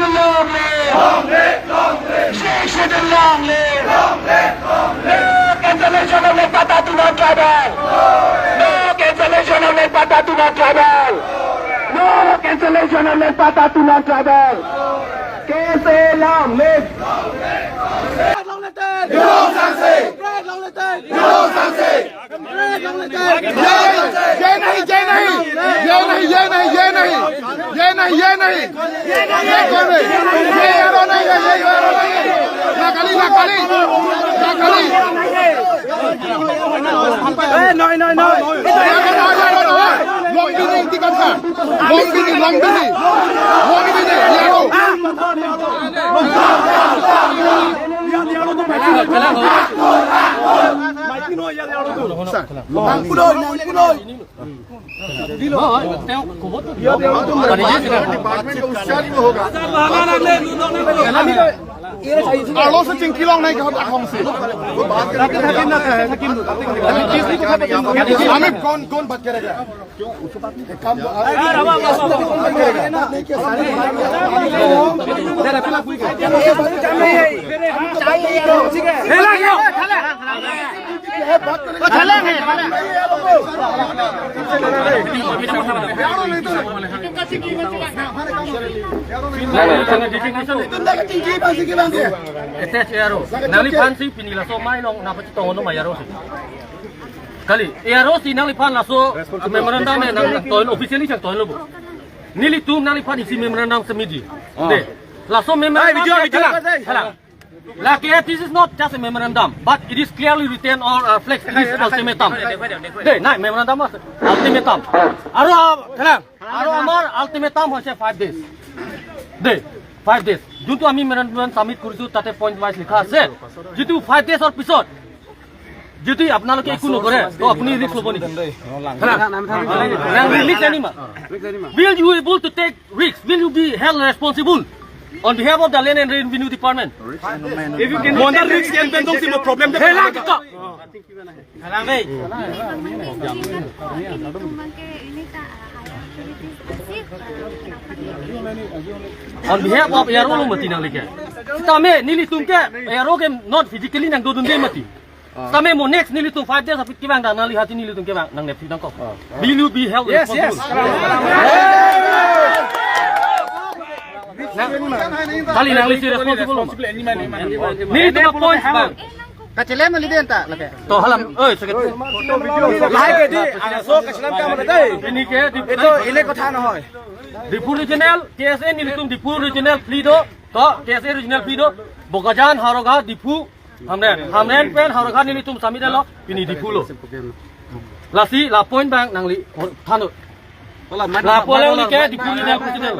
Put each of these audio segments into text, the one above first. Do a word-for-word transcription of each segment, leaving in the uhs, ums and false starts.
Long live! Long live! Long live! Sixth Schedule long live! Long live! Long live! No cancellation of land patta to non-tribal! No cancellation of land patta to non-tribal! No cancellation of land patta to non-tribal! K S A long live! Long live! Long live! ये नहीं, ये नहीं, ये नहीं, ये नहीं, ये नहीं, ये नहीं, ये नहीं, ये नहीं, ये कौन है? ये यारो नहीं है, ये यारो नहीं है। लाखाली, लाखाली, लाखाली। ए, नहीं, नहीं, नहीं। Lumbini, tingkat ka? Lumbini, Lumbini, Lumbini, यारो। आलो से चिंकी लोग नहीं कहो, आखों से। हमें कौन, कौन बात करेगा? एक काम, Nangliphan si pini laso mai long nangpachitong non ma, A R O si. Kali, A R O si nangliphan laso memorandum nang, nang toilo, officially chang toilo bo. Nelitum nangliphan isi memorandum submit ji. De. Laso memorandum, Vijay, Vijay. Hala. Lake, this is not just a memorandum, but it is clearly written or, uh, flags, it is ultimatum. De, nai, memorandum as ultimatum. Aro, uh, kalang, aro amar ultimatum hoise five days. De, five days. Juntu ami memorandum submit korisu, tate point wise likha ase. Jitu five days or pisot, jitu apnaloke ikunu kore, to apuni risk lobo niki? Kalang, kalang, risk anima. Will you able to take risk? Will you be held responsible on behalf of the Land and Revenue Department? If you can, mo risk and then don't see the problem. Hela ka. On behalf of A R O lo mati nanglike. Sitame nelitum ke A R O ke not physically nangdodunde mati. Sitame mo next nelitum five days aphi kevang dan nangli hati nelitum kevang nangnepsi nangkok. Will you be held responsible? Yes, yes. Nang, kali nanglisi responsible ma? Nelitum appoint bang. Kachelem kali den ta, lake. To halam, oi, sakit. Lahai ke di, ah, so kachelem kam ada dai. Ini ke di, itu, ini কথা নহয়. Diphu Regional, K S A nelitum Diphu Regional plea do, to K S A Regional plea do, Bokajan, Howraghat, Diphu, Hamren, Hamren pen Howraghat nelitum submit lo, pini Diphu lo. Lasi, la point bang nangli, oh, than do. La point nangli ke Diphu Regional President.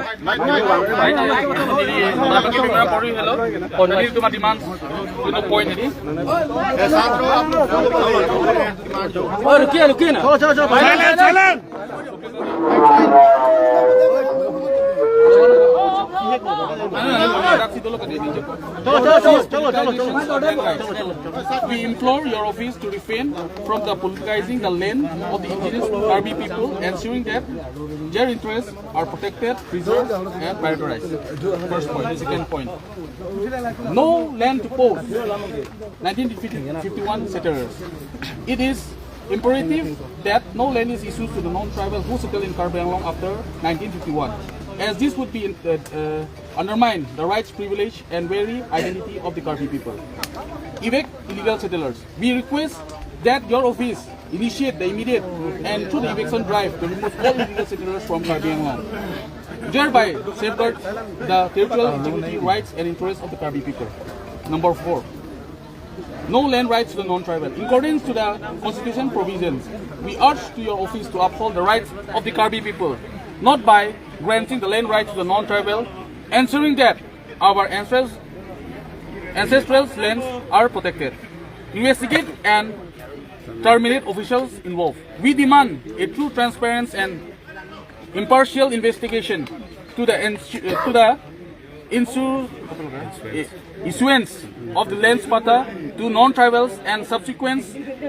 Nelitum demand, itu point ini. Oh, rukiye, rukiye na. Chalo, chalo, chalo. Silence, silence. We implore your office to refrain from the politicizing the land of the indigenous Karbi people, ensuring that their interests are protected, preserved, and prioritized. First point. Second point, no land to post, nineteen fifty-one settlers. It is imperative that no land is issued to the non-tribal who settle in Karbi Anglong after nineteen fifty-one, as this would be, uh, uh, undermine the rights, privilege, and very identity of the Karbi people. Evict illegal settlers. We request that your office initiate the immediate and through the eviction drive to remove all illegal settlers from Karbi Anglong, thereby safeguard the territorial integrity, rights, and interests of the Karbi people. Number four, no land rights to the non-tribal. In accordance to the constitution provisions, we urge to your office to uphold the rights of the Karbi people, not by granting the land rights to the non-tribal, ensuring that our ancestors, ancestral lands are protected. Investigate and terminate officials involved. We demand a true, transparent, and impartial investigation to the insu-, uh, to the insu-, uh, issuance of the lands patta to non-tribals and subsequent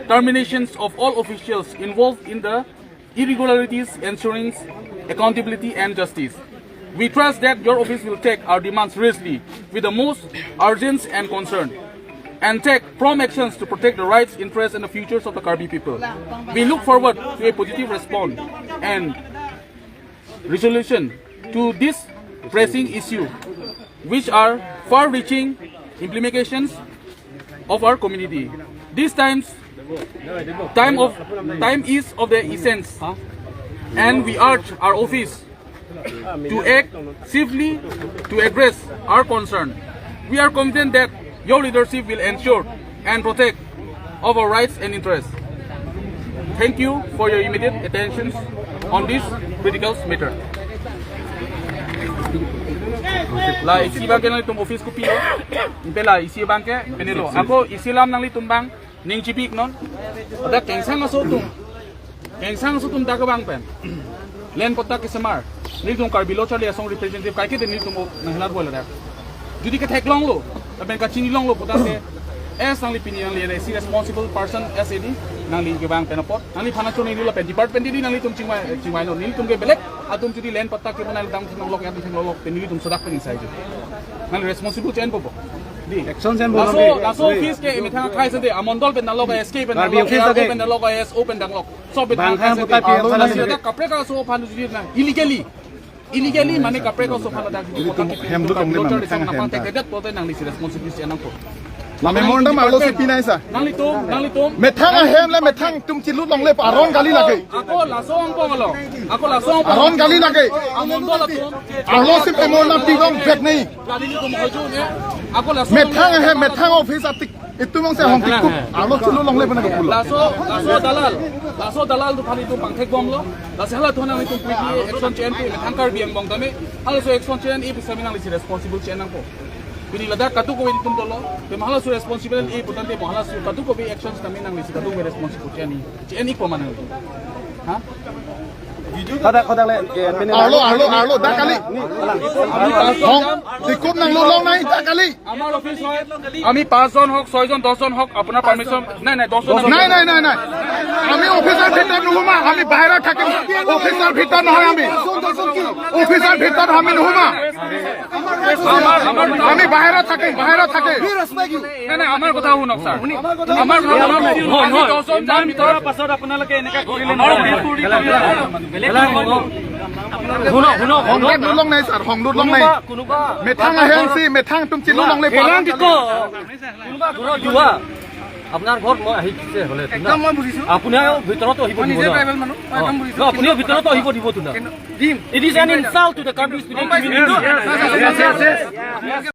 terminations of all officials involved in the irregularities, ensuring accountability and justice. We trust that your office will take our demands seriously with the most urgent and concern and take prompt actions to protect the rights, interests, and the futures of the Karbi people. We look forward to a positive response and resolution to this pressing issue, which are far-reaching implications of our community. These times, time of time is of the essence, and we urge our office to act swiftly to address our concern. We are confident that your leadership will ensure and protect of our rights and interests. Thank you for your immediate attention on this critical matter. La isi abangke nanglitum office kopilo, ante la isi abangke penelo. Ako isi alam nanglitum abang ning chibiknon. Ada kengsang aso atum, kengsang aso atum dak abang pen land patta kesemar, nelitum Karbi Lo Charli Asong representative kaike de nelitum nanghelar bola dak. Jodi ketheklonglo, lapen kachinilonglo putangte, as nangli pini nangli isi responsible person, as edi, nangli kevang pen apot, nangliphan achonilo lapen department edi nanglitum chingvai, chingvainon, nelitum ke belek atum jodi land patta kebanai dam theklonglok, yam theklonglok, pen nelitum sodak pen insai jo. Nangli responsible che-enpo bo. Di. Action che-enpo. Laso, laso office ke emethang akhai sende, amondol pen danglo, S K pen Karbi danglo, office A R O ake pen danglo, S O pen danglo. So pen bang danglo, kham sende. Puta pi alo sende. Kaprek aso aphan jodi na illegally. Illegally mane kaprek aso aphan ladak. Ilitum hem lut longle ma methang ahem ta. Tekedet pote nangli si responsibility anang ko. La memorandum arlo si pinai sa. Nanglitum, nanglitum. Methang ahem le methang atum chilut longle aron kali lake. Ako laso angpong alo. Ako laso angpong. Aron kali lake. Amondol atum. Arlo si memorandum pidong bek nei. Lali tum hoju ne. Ako laso. Methang ahem, methang office atik. Itum mong se hong tikuk. Arlo chilut longle pena kepulo. Laso, laso dalal. Laso dalal tu kali tu pangthek bomlo. Laso hala tu nanglitum quickly action che-enpi, methang Karbi angbong tame. Halaso action che-en-i pusitame nangli si responsible che-en nangpo. Pini ladak kadokave itum dolo. Te ma halaso responsible-i putangte ma halaso kadokave action tame nangli si kadokave responsible che-en-i. Che-en-i ko mana? Ha? Kodak, kodak le, eh, arlo, arlo, arlo, dak kali. Hong, tikuk nanglut longnei, dak kali. আমাৰ অফিচত আমি পাঁচজন হওক, ছয়জন, দহজন হওক, আপোনাৰ পাৰ্মিশ্যন নাই, নাই, দহজন নাই, নাই, নাই, নাই। আমি অফিচৰ ভিতৰত নোসোমাম, আমি বাহিৰত থাকিম। অফিচৰ ভিতৰত নহয় আমি। অফিচৰ ভিতৰত আমি নোসোমাম। আমাৰ, আমাৰ, আমি বাহিৰত থাকিম, বাহিৰত থাকিম। নাই, নাই, আমাৰ কথা শুনক, ছাৰ। আমাৰ কথা শুনক। আমি দহজন যাম ভিতৰত। পাছত আপোনালোকে এনেকা কৰিলে আমাৰ অফিচ কৰি বেলেগ শুনক, শুনক, হংডাত নুলং নাই, ছাৰ, হংডাত লং নাই। কোনোবা, কোনোবা মেথাং আহে, চি, মেথাং তুম চিলো লং লে। কোনোবা ঘৰত যোৱা, আপোনাৰ ঘৰত মই আহিছে হ'লে, একদম মই বুজিছো। আপোনাৰ ভিতৰত আহিব মই দিব নিজে না। ট্ৰাইবেল মানুহ, মই একদম অ। বুজিছো। ন, আপুনিও ভিতৰত আহিব দিব তো না। কিন্তু দিম। It is an insult to the Karbi student community। Yes, yes, yes।